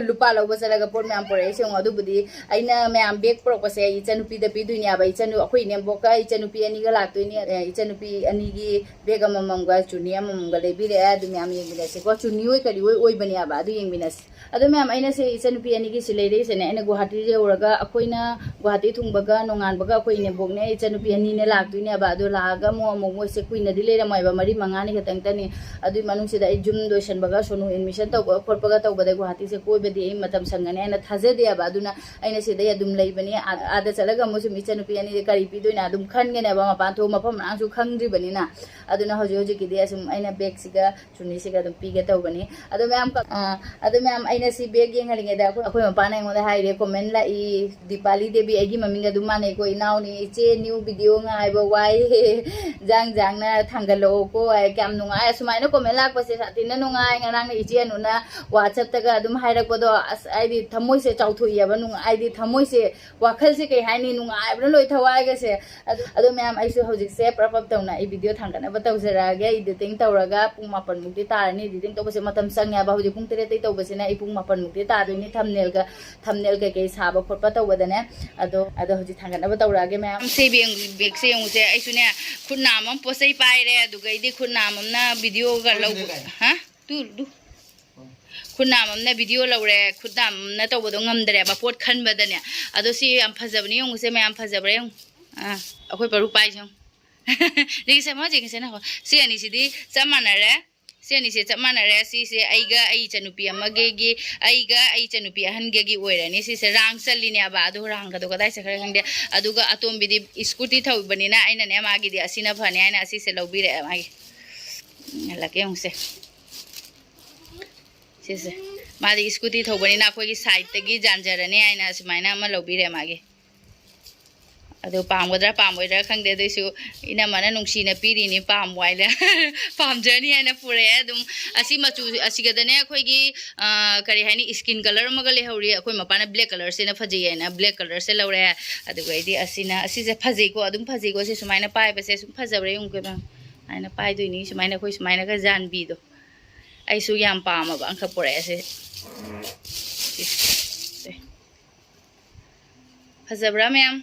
ꯂꯨꯄꯥ ꯂꯧꯕ ꯆꯠꯂꯒ ꯄꯣꯠ ꯃꯌꯥꯝ ꯄꯨꯔꯛꯏꯁꯦ ꯌꯦꯡꯉꯣ꯫ ꯑꯗꯨꯕꯨꯗꯤ ꯑꯩꯅ ꯃꯌꯥꯝ bag ꯄꯨꯔꯛꯄꯁꯦ ꯑꯩ ꯏꯆꯟꯅꯨꯄꯤꯗ ꯄꯤꯗꯣꯏꯅꯦꯕ꯫ ꯏꯆꯟꯅꯨ-, ꯑꯩꯈꯣꯏ ꯏꯅꯦꯝꯕꯣꯛꯀ ꯏꯆꯟꯅꯨꯄꯤ ꯑꯅꯤꯒ ꯂꯥꯛꯇꯣꯏꯅꯦ꯫ ꯑꯦ, ꯏꯆꯟꯅꯨꯄꯤ ꯑꯅꯤꯒꯤ bag ꯑꯃꯃꯝꯒ ꯆꯨꯅꯤ ꯑꯃꯃꯝꯒ ꯂꯩꯕꯤꯔꯛꯑꯦ꯫ ꯑꯗꯨ ꯃꯌꯥꯝ ꯌꯦꯡꯃꯤꯟꯅꯁꯤꯀꯣ꯫ ꯆꯨꯅꯤ ꯑꯣꯏ ꯀꯔꯤ ꯑꯣꯏ ꯑꯣꯏꯕꯅꯦꯕ꯫ ꯑꯗꯨ ꯌꯦꯡꯃꯤꯟꯅꯁꯤ꯫ ꯑꯗꯣ ꯃꯌꯥꯝ, ꯑꯩꯅ ꯁꯤ ꯏꯆꯟꯅꯨꯄꯤ ꯑꯅꯤꯒꯤꯁꯤ ꯂꯩꯔꯛꯏꯁꯦꯅꯦ, ꯑꯩꯅ ꯒꯨꯋꯥꯍꯥꯇꯤ ꯌꯧꯔꯒ, ꯑꯩꯈꯣꯏꯅ ꯒꯨꯋꯥꯍꯥꯇꯤ ꯊꯨꯡꯕꯒ ꯅꯣꯡꯉꯥꯟꯕꯒ ꯑꯩꯈꯣꯏ ꯏꯅꯦꯝꯕꯣꯛꯅꯦ ꯏꯆꯟꯅꯨꯄꯤ ꯑꯅꯤꯅꯦ ꯂꯥꯛꯇꯣꯏꯅꯦꯕ꯫ ꯑꯗꯣ ꯂꯥꯛꯑꯒ ꯑꯃꯨꯛ, ꯑꯃꯨꯛ ꯃꯣꯏꯁꯦ ꯀꯨꯏꯅꯗꯤ ꯂꯩꯔꯝꯃꯣꯏꯕ, ꯃꯔꯤ ꯃꯉꯥꯅꯤ ꯈꯛꯇꯪꯇꯅꯤ꯫ ꯑꯗꯨꯏ ꯃꯅꯨꯡꯁꯤꯗ ꯑꯩ ꯌꯨꯝ ꯂꯣꯏꯁꯟꯕꯒ, ꯁꯣꯅꯨ admission ꯇꯧꯕꯒ ꯈꯣꯠꯄꯒ ꯇꯧꯕꯗ ꯒꯨꯋꯥꯍꯥꯇꯤꯁꯦ ꯀꯣꯏꯕꯗꯤ ꯑꯩ ꯃꯇꯝ ꯁꯪꯒꯅꯤ ꯍꯥꯏꯅ ꯊꯥꯖꯗꯦꯕ꯫ ꯑꯗꯨꯅ ꯑꯩꯅ ꯁꯤꯗꯩ ꯑꯗꯨꯝ ꯂꯩꯕꯅꯤ꯫ ꯑꯥ-, ꯑꯥꯗ ꯆꯠꯂꯒ ꯑꯃꯨꯛ ꯁꯨꯝ ꯏꯆꯟꯅꯨꯄꯤ ꯑꯅꯤꯗꯤ ꯀꯔꯤ ꯄꯤꯗꯣꯏꯅꯣ ꯑꯗꯨꯝ ꯈꯟꯒꯅꯦꯕ, ꯃꯄꯥꯟ ꯊꯣꯛꯑ ꯃꯐꯝ ꯃꯔꯥꯡꯁꯨ ꯈꯪꯗ꯭ꯔꯤꯕꯅꯤꯅ꯫ ꯑꯗꯨꯅ ꯍꯧꯖꯤꯛ ꯍꯧꯖꯤꯛꯀꯤꯗꯤ ꯑꯁꯨꯝ ꯑꯩꯅ bagꯁꯤꯒ ꯆꯨꯅꯤꯁꯤꯒ ꯑꯗꯨꯝ ꯄꯤꯒꯦ ꯇꯧꯕꯅꯤ꯫ ꯑꯗꯣ ꯃꯌꯥꯝ ꯀ-, ꯑ, ꯑꯗꯣ ꯃꯌꯥꯝ, ꯑꯩꯅ ꯁꯤ bag ꯌꯦꯡꯍꯜꯂꯤꯉꯩꯗ ꯑꯩꯈꯣꯏ, ꯑꯩꯈꯣꯏ ꯃꯄꯥꯅ ꯑꯩꯉꯣꯟꯗ ꯍꯥꯏꯔꯦ, comment ꯂꯥꯛꯏ, "ꯗꯤꯄꯥꯂꯤ ꯗꯦꯕꯤ, ꯑꯩꯒꯤ ꯃꯃꯤꯡꯒ ꯑꯗꯨꯝ ꯃꯥꯟꯅꯩꯀꯣ, ꯏꯅꯥꯎꯅꯤ, ꯏꯆꯦ, new video ꯉꯥꯏꯕ ꯋꯥꯏ, ꯖꯥꯡ ꯖꯥꯡꯅ ꯊꯥꯡꯒꯠꯂꯛꯑꯣꯀꯣ" ꯍꯥꯏ꯫ ꯀꯌꯥꯝ ꯅꯨꯡꯉꯥꯏ ꯑꯁꯨꯃꯥꯏꯅ comment ꯂꯥꯛꯄꯁꯦ, ꯁꯥꯊꯤꯅ ꯅꯨꯡꯉꯥꯏ꯫ ꯉꯔꯥꯡꯅ ꯏꯆꯦ ꯑꯅꯨꯅ WhatsAppꯇꯒ ꯑꯗꯨꯝ ꯍꯥꯏ ꯍꯥꯏꯔꯛꯄꯗꯣ ꯑꯁ ꯍꯥꯏꯗꯤ ꯊꯃꯣꯏꯁꯦ ꯆꯥꯎꯊꯣꯛꯏꯑꯕ꯫ ꯅꯨꯡꯉꯥꯏ ꯍꯥꯏꯗꯤ ꯊꯃꯣꯏꯁꯦ, ꯋꯥꯈꯜꯁꯦ ꯀꯩ ꯍꯥꯏꯅꯤ, ꯅꯨꯡꯉꯥꯏꯕꯅ ꯂꯣꯏ ꯊꯋꯥꯏꯒꯁꯦ꯫ ꯑꯗꯣ ꯑꯗꯣ ꯃꯌꯥꯝ, ꯑꯩꯁꯨ ꯍꯧꯖꯤꯛꯁꯦ ꯄ꯭ꯔꯞ ꯄ꯭ꯔꯞ ꯇꯧꯅ ꯑꯩ ꯚꯤꯗꯤꯑꯣ ꯊꯥꯡꯒꯠꯅꯕ ꯇꯧꯖꯔꯛꯑꯒꯦ꯫ ꯏꯗꯤꯇꯤꯡ ꯇꯧꯔꯒ ꯄꯨꯡ ꯃꯥꯄꯟꯃꯨꯛꯇꯤ ꯇꯥꯔꯅꯤ꯫ ꯏꯗꯤꯇꯤꯡ ꯇꯧꯕꯁꯦ ꯃꯇꯝ ꯆꯪꯉꯦꯕ꯫ ꯍꯧꯖꯤꯛ ꯄꯨꯡ ꯇꯔꯦꯠꯇꯩ ꯇꯧꯕꯁꯤꯅ ꯑꯩ ꯄꯨꯡ ꯃꯥꯄꯟꯃꯨꯛꯇꯤ ꯇꯥꯗꯣꯏꯅꯤ꯫ ꯊꯝꯅꯦꯜꯒ ꯊꯝꯅꯦꯜ ꯀꯩꯀꯩ ꯁꯥꯕ ꯈꯣꯠꯄ ꯇꯧꯕꯗꯅꯦ꯫ ꯑꯗꯣ ꯑꯗꯣ ꯍꯧꯖꯤꯛ ꯊꯥꯡꯒꯠꯅꯕ ꯇꯧꯔꯛꯑꯒꯦ ꯃꯌꯥꯝ꯫ ꯁꯤ ꯕꯦꯡ ꯕꯦꯒꯁꯦ ꯌꯦꯡꯉꯨꯁꯦ꯫ ꯑꯩꯁꯨꯅꯦ ꯈꯨꯠ ꯅꯥꯝ ꯑꯃ ꯄꯣꯠ ꯆꯩ ꯄꯥꯏꯔꯦ, ꯑꯗꯨꯒꯩꯗꯤ ꯈꯨꯠ ꯅꯥꯝ ꯑꯃꯅ ꯚꯤꯗꯤꯑꯣꯒ ꯂꯧꯕ꯫ ꯍꯥ? ꯇꯨ ꯗꯨ꯫ ꯈꯨꯠ ꯅꯥꯝ ꯑꯃꯅ ꯚꯤꯗꯤꯑꯣ ꯂꯧꯔꯦ, ꯈꯨꯠ ꯅꯥꯝ ꯑꯃꯅ ꯇꯧꯕꯗꯣ ꯉꯝꯗ꯭ꯔꯦꯕ ꯄꯣꯠ ꯈꯟꯕꯗꯅꯦ꯫ ꯑꯗꯣ ꯁꯤ ꯌꯥꯝ ꯐꯖꯕꯅꯤ ꯌꯦꯡꯉꯨꯁꯦ ꯃꯌꯥꯝ, ꯐꯖꯕ꯭ꯔꯥ ꯌꯦꯡꯉꯨ꯫ ꯑꯥ, ꯑꯩꯈꯣꯏ ꯄꯔꯨ ꯄꯥꯏꯁꯦ ꯌꯦꯡꯉꯨ꯫ ꯌꯦꯡꯁꯦ, ꯃꯥ ꯌꯦꯡꯁꯦ ꯅꯈꯣ꯫ ꯁꯤ ꯑꯅꯤꯁꯤꯗꯤ ꯆꯞ ꯃꯥꯟꯅꯔꯦ꯫ ꯁꯤ ꯑꯅꯤꯁꯦ ꯆꯞ ꯃꯥꯟꯅꯔꯦ꯫ ꯁꯤꯁꯦ ꯑꯩꯒ ꯑꯩ ꯏꯆꯟꯅꯨꯄꯤ ꯑꯃꯒꯤ, ꯑꯩꯒ ꯑꯩ ꯏꯆꯟꯅꯨꯄꯤ ꯑꯍꯟꯒꯒꯤ ꯑꯣꯏꯔꯅꯤ꯫ ꯁꯤꯁꯦ ꯔꯥꯡ ꯆꯜꯂꯤꯅꯦꯕ꯫ ꯑꯗꯣ ꯔꯥꯡꯒꯗꯣ ꯀꯗꯥꯏ ꯆꯠꯈ꯭ꯔꯦ ꯈꯪꯗꯦ꯫ ꯑꯗꯨꯒ ꯑꯇꯣꯝꯕꯤꯗꯤ ꯁ꯭ꯀꯨꯇꯤ ꯊꯧꯕꯅꯤꯅ ꯑꯩꯅꯅꯦ ꯃꯥꯒꯤꯗꯤ ꯑꯁꯤꯅ ꯐꯅꯤ ꯍꯥꯏꯅ ꯑꯁꯤꯁꯦ ꯂꯧꯕꯤꯔꯛꯑꯦ ꯃꯥꯒꯤ꯫ ꯎꯝ, ꯍꯜꯂꯛꯀꯦ ꯌꯦꯡꯉꯨꯁꯦ꯫ ꯁꯤꯁꯦ꯫ ꯃꯥꯗꯤ ꯁ꯭ꯀꯨꯇꯤ ꯊꯧꯕꯅꯤꯅ ꯑꯩꯈꯣꯏꯒꯤ ꯁꯥꯏꯠꯇꯒꯤ ꯌꯥꯟꯖꯔꯅꯤ ꯍꯥꯏꯅ ꯑꯁꯨꯃꯥꯏꯅ ꯑꯃ ꯂꯧꯕꯤꯔꯦ ꯃꯥꯒꯤ꯫ ꯑꯗꯨ ꯄꯥꯝꯒꯗ꯭ꯔꯥ ꯄꯥꯝꯃꯣꯏꯗ꯭ꯔꯥ ꯈꯪꯗꯦ, ꯑꯗꯨꯏꯁꯨ ꯏꯅꯝꯃꯅ ꯅꯨꯡꯁꯤꯅ ꯄꯤꯔꯤꯅꯤ, ꯄꯥꯝꯃꯨ ꯍꯥꯏꯅ꯫ ꯄꯥꯝꯖꯅꯤ ꯍꯥꯏꯅ ꯄꯨꯔꯛꯑꯦ꯫ ꯑꯗꯨꯝ ꯑꯁꯤ ꯃꯆꯨ ꯑꯁꯤꯒꯗꯅꯦ ꯑꯩꯈꯣꯏꯒꯤ, ꯑ, ꯀꯔꯤ ꯍꯥꯏꯅꯤ, skin colour ꯑꯃꯒ ꯂꯩꯍꯧꯔꯤ꯫ ꯑꯩꯈꯣꯏ ꯃꯄꯥꯅ black colourꯁꯤꯅ ꯐꯖꯩ ꯍꯥꯏꯅ black colourꯁꯦ ꯂꯧꯔꯦ꯫ ꯑꯗꯨꯒ ꯑꯩꯗꯤ ꯑꯁꯤꯅ, ꯑꯁꯤꯁꯦ ꯐꯖꯩꯀꯣ, ꯑꯗꯨꯝ ꯐꯖꯩꯀꯣ꯫ ꯁꯤ ꯁꯨꯃꯥꯏꯅ ꯄꯥꯏꯕꯁꯦ ꯁꯨꯝ ꯐꯖꯕ꯭ꯔꯥ ꯌꯦꯡꯉꯨꯀꯣ ꯏꯕꯦꯝꯃ꯫ ꯁꯨꯃꯥꯏꯅ ꯄꯥꯏꯗꯣꯏꯅꯤ, ꯁꯨꯃꯥꯏꯅ ꯑꯩꯈꯣꯏ ꯁꯨꯃꯥꯏꯅꯒ ꯌꯥꯟꯕꯤꯗꯣ꯫ ꯑꯩꯁꯨ ꯌꯥꯝ ꯄꯥꯝꯃꯕ ꯑꯃꯈꯛ ꯄꯨꯔꯛꯑꯦ ꯁꯤ꯫ ꯁꯤ꯫ ꯐꯖꯕ꯭ꯔꯥ ꯃꯌꯥꯝ?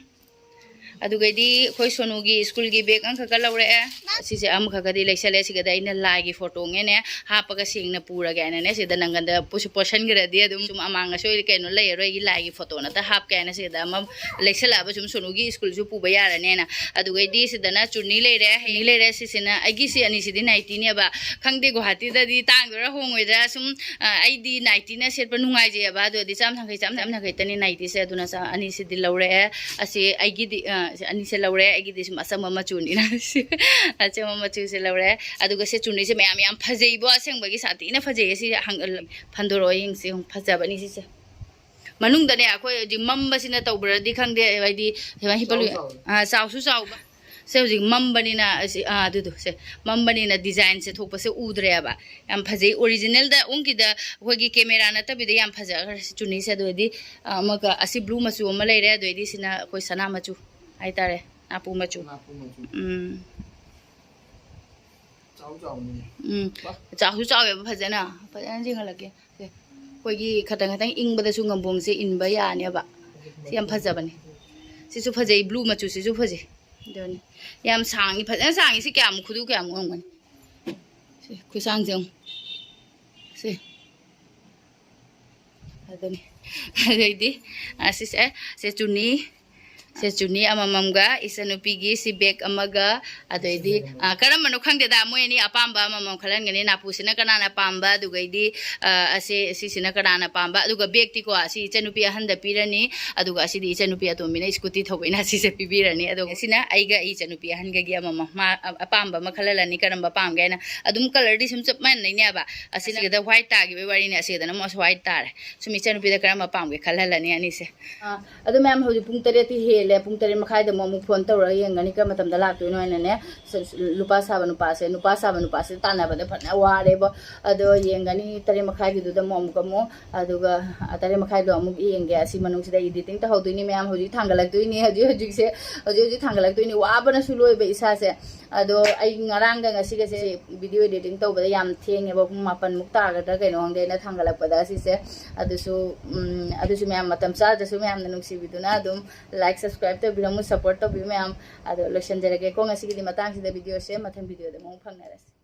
ꯑꯗꯨꯒꯩꯗꯤ ꯑꯩꯈꯣꯏ ꯁꯣꯅꯨꯒꯤ ꯁ꯭ꯀꯨꯜꯒꯤ ꯕꯦꯒ ꯑꯃꯈꯛꯀ ꯂꯧꯔꯛꯑꯦ꯫ ꯁꯤꯁꯦ ꯑꯃꯈꯛꯀꯗꯤ ꯂꯩꯁꯜꯂꯦ꯫ ꯁꯤꯒꯗ ꯑꯩꯅ ꯂꯥꯏꯒꯤ ꯐꯣꯇꯣꯉꯩꯅꯦ ꯍꯥꯞꯄꯒ ꯁꯦꯡꯅ ꯄꯨꯔꯒꯦ ꯍꯥꯏꯅꯅꯦ꯫ ꯁꯤꯗ ꯅꯪꯒꯟꯗ ꯄꯨꯁ-, ꯄꯣꯠꯁꯟꯈ꯭ꯔꯗꯤ ꯑꯗꯨꯝ ꯁꯨꯝ ꯑꯃꯥꯡ ꯑꯁꯣꯏ ꯀꯩꯅꯣ ꯂꯩꯔꯔꯣꯏꯒꯤ ꯂꯥꯏꯒꯤ ꯐꯣꯇꯣ ꯅꯠꯇ ꯍꯥꯞꯀꯦ ꯍꯥꯏꯅ ꯁꯤꯗ ꯑꯃ ꯂꯩꯁꯜꯂꯛꯑꯕ꯫ ꯁꯨꯝ ꯁꯣꯅꯨꯒꯤ ꯁ꯭ꯀꯨꯜꯁꯨ ꯄꯨꯕ ꯌꯥꯔꯅꯦꯅ꯫ ꯑꯗꯨꯒꯩꯗꯤ ꯁꯤꯗꯅ ꯆꯨꯅꯤ ꯂꯩꯔꯦ, ꯍꯩꯅꯤ ꯂꯩꯔꯦ꯫ ꯁꯤꯁꯤꯅ ꯑꯩꯒꯤꯁꯤ ꯑꯅꯤꯁꯤꯗꯤ ꯅꯥꯏꯇꯤꯅꯦꯕ꯫ ꯈꯪꯗꯦ ꯒꯨꯋꯥꯍꯥꯇꯤꯗꯗꯤ ꯇꯥꯡꯗꯣꯏꯔꯥ ꯍꯣꯡꯉꯣꯏꯗ꯭ꯔꯥ꯫ ꯁꯨꯝ, ꯑ, ꯑꯩꯗꯤ ꯅꯥꯏꯇꯤꯅ ꯁꯦꯠꯄ ꯅꯨꯡꯉꯥꯏꯖꯩꯑꯕ꯫ ꯑꯗꯨꯗꯤ ꯆꯥꯝ ꯌꯥꯡꯈꯩ, ꯆꯥꯝ ꯌꯥꯡꯈꯩꯇꯅꯤ ꯅꯥꯏꯇꯤꯁꯦ꯫ ꯑꯗꯨꯅ ꯆꯥ-, ꯑꯅꯤꯁꯤꯗꯤ ꯂꯧꯔꯛꯑꯦ꯫ ꯑꯁꯤ ꯑꯩꯒꯤꯗꯤ, ꯑ, ꯑꯅꯤꯁꯦ ꯂꯧꯔꯦ꯫ ꯑꯩꯒꯤꯗꯤ ꯁꯨꯝ ꯑꯆꯝꯕ ꯃꯆꯨꯅꯤꯅ ꯁꯤ ꯑꯆꯝꯕ ꯃꯆꯨꯁꯦ ꯂꯧꯔꯦ꯫ ꯑꯗꯨꯒ ꯁꯦ ꯆꯨꯅꯤꯁꯦ ꯃꯌꯥꯝ ꯌꯥꯝ ꯐꯖꯩꯕꯣ꯫ ꯑꯁꯦꯡꯕꯒꯤ ꯁꯥꯊꯤꯅ ꯐꯖꯩꯌꯦ꯫ ꯁꯤ ꯍꯪ-, ꯐꯟꯗꯣꯔꯛꯑꯣ ꯌꯦꯡꯁꯤ꯫ ꯌꯦꯡꯉꯨ, ꯐꯖꯕꯅꯤ ꯁꯤꯁꯦ꯫ ꯃꯅꯨꯡꯗꯅꯦ ꯑꯩꯈꯣꯏ ꯍꯧꯖꯤꯛ ꯃꯝꯕꯁꯤꯅ ꯇꯧꯕ꯭ꯔꯗꯤ ꯈꯪꯗꯦ, ꯍꯥꯏꯗꯤ ꯍꯤꯄ-, ꯆꯥꯎꯁꯨ ꯆꯥꯎꯕ꯫ ꯑ, ꯆꯥꯎꯁꯨ ꯆꯥꯎꯕ꯫ ꯁꯦ ꯍꯧꯖꯤꯛ ꯃꯝꯕꯅꯤꯅ ꯑꯁꯤ, ꯑꯥ, ꯑꯗꯨꯗꯣ, ꯁꯦ ꯃꯝꯕꯅꯤꯅ ꯗꯤꯖꯥꯏꯟꯁꯦ ꯊꯣꯛꯄꯁꯦ ꯎꯗ꯭ꯔꯦꯕ꯫ ꯌꯥꯝ ꯐꯖꯩ꯫ ꯑꯣꯔꯤꯖꯤꯅꯦꯜꯗ ꯑꯣꯟꯈꯤꯗ ꯑꯩꯈꯣꯏꯒꯤ ꯀꯦꯃꯦꯔꯥ ꯅꯠꯇꯕꯤꯗ ꯌꯥꯝ ꯐꯖꯈ꯭ꯔꯦ ꯁꯤ ꯆꯨꯅꯤꯁꯦ꯫ ꯑꯗꯨ ꯑꯣꯏꯔꯗꯤ, ꯑꯥ, ꯑꯃꯒ ꯑꯁꯤ ꯕ꯭ꯂꯨ ꯃꯆꯨ ꯑꯃ ꯂꯩꯔꯦ꯫ ꯑꯗꯨ ꯑꯣꯏꯔꯗꯤ ꯁꯤꯅ ꯑꯩꯈꯣꯏ ꯁꯅꯥ ꯃꯆꯨ ꯍꯥꯏꯇꯥꯔꯦ, ꯅꯥꯄꯨ ꯃꯆꯨ꯫ ꯅꯥꯄꯨ ꯃꯆꯨ꯫ ꯎꯝ꯫ ꯆꯥꯎ ꯆꯥꯎꯅꯤ꯫ ꯎꯝ꯫ ꯋꯥ꯫ ꯆꯥꯎꯁꯨ ꯆꯥꯎꯋꯦꯕ ꯐꯖꯅ꯫ ꯐꯖꯅ ꯆꯤꯡꯍꯜꯂꯛꯀꯦ꯫ ꯁꯦ꯫ ꯑꯩꯈꯣꯏꯒꯤ ꯈꯇꯪ ꯈꯇꯪ ꯏꯪꯕꯗꯁꯨ ꯉꯝꯕꯣꯡꯁꯦ ꯏꯟꯕ ꯌꯥꯅꯦꯕ꯫ ꯁꯤ ꯌꯥꯝ ꯐꯖꯕꯅꯦ꯫ ꯁꯤꯁꯨ ꯐꯖꯩ, ꯕ꯭ꯂꯨ ꯃꯆꯨꯁꯤꯁꯨ ꯐꯖꯩ꯫ ꯑꯗꯨꯅꯤ꯫ ꯌꯥꯝ ꯁꯥꯡꯉꯤ, ꯐꯖꯅ ꯁꯥꯡꯉꯤ꯫ ꯁꯤ ꯀꯌꯥꯃꯨꯛ, ꯈꯨꯗꯨ ꯀꯌꯥꯃꯨꯛ ꯑꯣꯏꯔꯝꯒꯅꯤ? ꯁꯤ ꯈꯨꯁꯥꯡꯁꯦ ꯌꯦꯡꯉꯨ꯫ ꯁꯤ꯫ ꯑꯗꯨꯅꯤ꯫ ꯑꯗꯩꯗꯤ, ꯑ, ꯁꯤꯁꯦ, ꯁꯦ ꯆꯨꯅꯤ꯫ ꯁꯦ ꯆꯨꯅꯤ ꯑꯃꯃꯝꯒ, ꯏꯆꯟꯅꯨꯄꯤꯒꯤ ꯁꯤ ꯕꯦꯒ ꯑꯃꯒ, ꯑꯗꯩꯗꯤ, ꯑ, ꯀꯔꯝꯕꯅꯣ ꯈꯪꯗꯦꯗ, ꯃꯣꯏ ꯑꯅꯤ ꯑꯄꯥꯝꯕ ꯑꯃꯃꯝ ꯈꯜꯍꯟꯒꯅꯤ꯫ ꯅꯥꯄꯨꯁꯤꯅ ꯀꯅꯥꯅ ꯄꯥꯝꯕ, ꯑꯗꯨꯒꯩꯗꯤ, ꯑ, ꯑꯁꯤ, ꯁꯤꯁꯤꯅ ꯀꯅꯥꯅ ꯄꯥꯝꯕ, ꯑꯗꯨꯒ ꯕꯦꯒꯇꯤꯀꯣ, ꯑꯁꯤ ꯏꯆꯟꯅꯨꯄꯤ ꯑꯍꯟꯗ ꯄꯤꯔꯅꯤ, ꯑꯗꯨꯒ ꯑꯁꯤꯗꯤ ꯏꯆꯟꯅꯨꯄꯤ ꯑꯇꯣꯝꯕꯤꯅ ꯁ꯭ꯀꯨꯇꯤ ꯊꯧꯕꯅꯤꯅ ꯁꯤꯁꯦ ꯄꯤꯕꯤꯔꯅꯤ꯫ ꯑꯗꯨꯒ ꯁꯤꯅ ꯑꯩꯒ ꯑꯩ ꯏꯆꯟꯅꯨꯄꯤ ꯑꯍꯟꯒꯒꯤ ꯑꯃꯃꯝ, ꯃꯥ ꯑ-, ꯑꯄꯥꯝꯕ ꯑꯃ ꯈꯜꯍꯜꯂꯅꯤ, ꯀꯔꯝꯕ ꯄꯥꯝꯒꯦ ꯍꯥꯏꯅ꯫ ꯑꯗꯨꯝ ꯀꯂꯔꯗꯤ ꯁꯨꯝ ꯆꯞ ꯃꯥꯟꯅꯩꯅꯦꯕ꯫ ꯑꯁꯤꯅ ꯋꯥꯏꯠ ꯇꯥꯈꯤꯕꯒꯤ ꯋꯥꯔꯤꯅꯤ, ꯑꯁꯤꯗꯅ ꯑꯃꯨꯛ ꯋꯥꯏꯠ ꯇꯥꯔꯦ꯫ ꯁꯨꯝ ꯏꯆꯟꯅꯨꯄꯤꯗ ꯀꯔꯝꯕ ꯄꯥꯝꯒꯦ ꯈꯜꯍꯜꯂꯅꯤ ꯑꯅꯤꯁꯦ꯫ ꯑꯥ, ꯑꯗꯨ ꯃꯌꯥꯝ, ꯍꯧꯖꯤꯛ ꯄꯨꯡ ꯇꯔꯦꯠꯇꯤ ꯍꯦꯜꯂꯦ꯫ ꯄꯨꯡ ꯇꯔꯦꯠ ꯃꯈꯥꯏꯗ ꯑꯃꯨꯛ, ꯑꯃꯨꯛ ꯐꯣꯟ ꯇꯧꯔꯒ ꯌꯦꯡꯒꯅꯤ ꯀꯔꯝꯕ ꯃꯇꯝꯗ ꯂꯥꯛꯇꯣꯏꯅꯣ ꯍꯥꯏꯅꯅꯦ꯫ ꯁ-, ꯁ-, ꯂꯨꯄꯥ ꯁꯥꯕ ꯅꯨꯄꯥꯁꯦ, ꯅꯨꯄꯥ ꯁꯥꯕ ꯅꯨꯄꯥꯁꯦ ꯇꯥꯟꯅꯕꯗ ꯐꯖꯅ ꯋꯥꯔꯦꯕꯣ꯫ ꯑꯗꯣ ꯌꯦꯡꯒꯅꯤ ꯇꯔꯦꯠ ꯃꯈꯥꯏꯒꯤꯗꯨꯗ ꯑꯃꯨꯛ, ꯑꯃꯨꯛ, ꯑꯃꯨꯛ, ꯑꯗꯨꯒ, ꯑ, ꯇꯔꯦꯠ ꯃꯈꯥꯏꯗꯣ ꯑꯃꯨꯛ ꯌꯦꯡꯒꯦ꯫ ꯑꯁꯤ ꯃꯅꯨꯡꯁꯤꯗ ꯏꯗꯤꯇꯤꯡ ꯇꯧꯍꯧꯗꯣꯏꯅꯤ ꯃꯌꯥꯝ꯫ ꯍꯧꯖꯤꯛ ꯊꯥꯡꯒꯠꯂꯛꯇꯣꯏꯅꯤ, ꯍꯧꯖꯤꯛ ꯍꯧꯖꯤꯛꯁꯦ, ꯍꯧꯖꯤꯛ ꯍꯧꯖꯤꯛ ꯊꯥꯡꯒꯠꯂꯛꯇꯣꯏꯅꯤ꯫ ꯋꯥꯕꯅꯁꯨ ꯂꯣꯏꯕ ꯏꯁꯥꯁꯦ꯫ ꯑꯗꯣ ꯑꯩ ꯉꯔꯥꯡꯒ ꯉꯁꯤꯒꯁꯦ ꯚꯤꯗꯤꯑꯣ ꯏꯗꯤꯇꯤꯡ ꯇꯧꯕꯗ ꯌꯥꯝ ꯊꯦꯡꯉꯦꯕ꯫ ꯄꯨꯡ ꯃꯥꯄꯟꯃꯨꯛ ꯇꯥꯒꯗ꯭ꯔꯥ ꯀꯩꯅꯣ ꯈꯪꯗꯦ ꯑꯩꯅ ꯊꯥꯡꯒꯠꯂꯛꯄꯗ ꯑꯁꯤꯁꯦ꯫ ꯑꯗꯨꯁꯨ, ꯎꯝ, ꯑꯗꯨꯁꯨ ꯃꯌꯥꯝ ꯃꯇꯝ ꯆꯥꯗ꯭ꯔꯁꯨ ꯃꯌꯥꯝꯅ ꯅꯨꯡꯁꯤꯕꯤꯗꯨꯅ ꯑꯗꯨꯝ ꯂꯥꯏꯛ, ꯁꯕꯁꯀ꯭ꯔꯥꯏꯕ ꯇꯧꯕꯤꯔꯝꯃꯨ, ꯁꯞꯄꯣꯔꯠ ꯇꯧꯕꯤꯌꯨ ꯃꯌꯥꯝ꯫ ꯑꯗꯣ ꯂꯣꯏꯁꯤꯟꯖꯔꯒꯦꯀꯣ ꯉꯁꯤꯒꯤꯗꯤ ꯃꯇꯥꯡꯁꯤꯗ ꯚꯤꯗꯤꯑꯣꯁꯦ꯫ ꯃꯊꯪ ꯚꯤꯗꯤꯑꯣꯗ ꯑꯃꯨꯛ ꯐꯪꯅꯔꯁꯤ꯫